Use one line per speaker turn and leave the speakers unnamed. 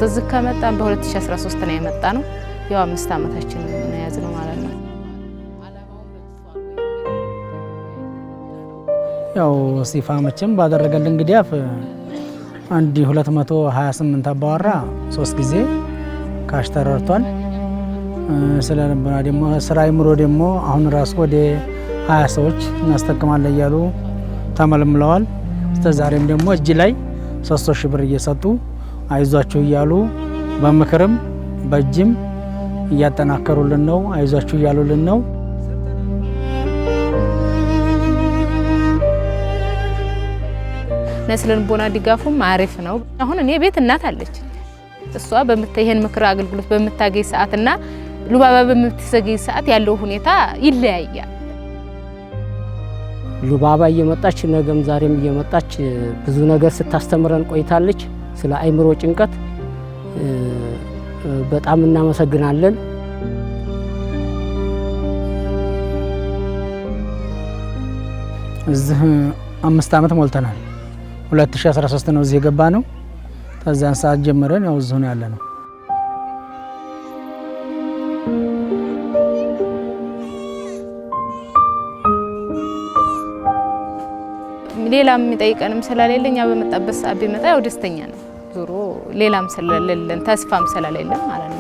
እዚህ ከመጣን በ2013 ነው የመጣ ነው። ያው 5 ዓመታችን ነው የያዝነው ማለት ነው።
ያው ሲፋ መቼም ባደረገልን ድጋፍ አንድ 228 አባወራ ሶስት ጊዜ cash ተረድቷል። ስለ ልቦና ደግሞ ስራ አይምሮ ደግሞ አሁን ራሱ ወደ 20 ሰዎች እናስጠቅማለን እያሉ ተመልምለዋል። እስከ ዛሬም ደግሞ እጅ ላይ 3,000 ብር እየሰጡ አይዟችሁ እያሉ በምክርም በእጅም እያጠናከሩልን ነው። አይዟችሁ እያሉልን ነው።
ስነ ልቦና ድጋፉም አሪፍ ነው። አሁን እኔ ቤት እናት አለች። እሷ ይሄን ምክር አገልግሎት በምታገኝ ሰዓትና ሉባባ በምትሰገኝ ሰዓት ያለው ሁኔታ ይለያያል።
ሉባባ እየመጣች ነገም ዛሬም እየመጣች ብዙ ነገር ስታስተምረን ቆይታለች። ስለ አእምሮ ጭንቀት በጣም እናመሰግናለን።
እዚህ 5 ዓመት ሞልተናል። 2013 ነው እዚህ የገባ ነው። ከዚያን ሰዓት ጀምረን ያው እዚሁ ነው ያለ ነው።
ሌላም የሚጠይቀንም ስለሌለ እኛ በመጣበት ሰዓት ቢመጣ ያው ደስተኛ ነው። ዞሮ ሌላም ስለሌለን ተስፋም ስለሌለን ማለት ነው።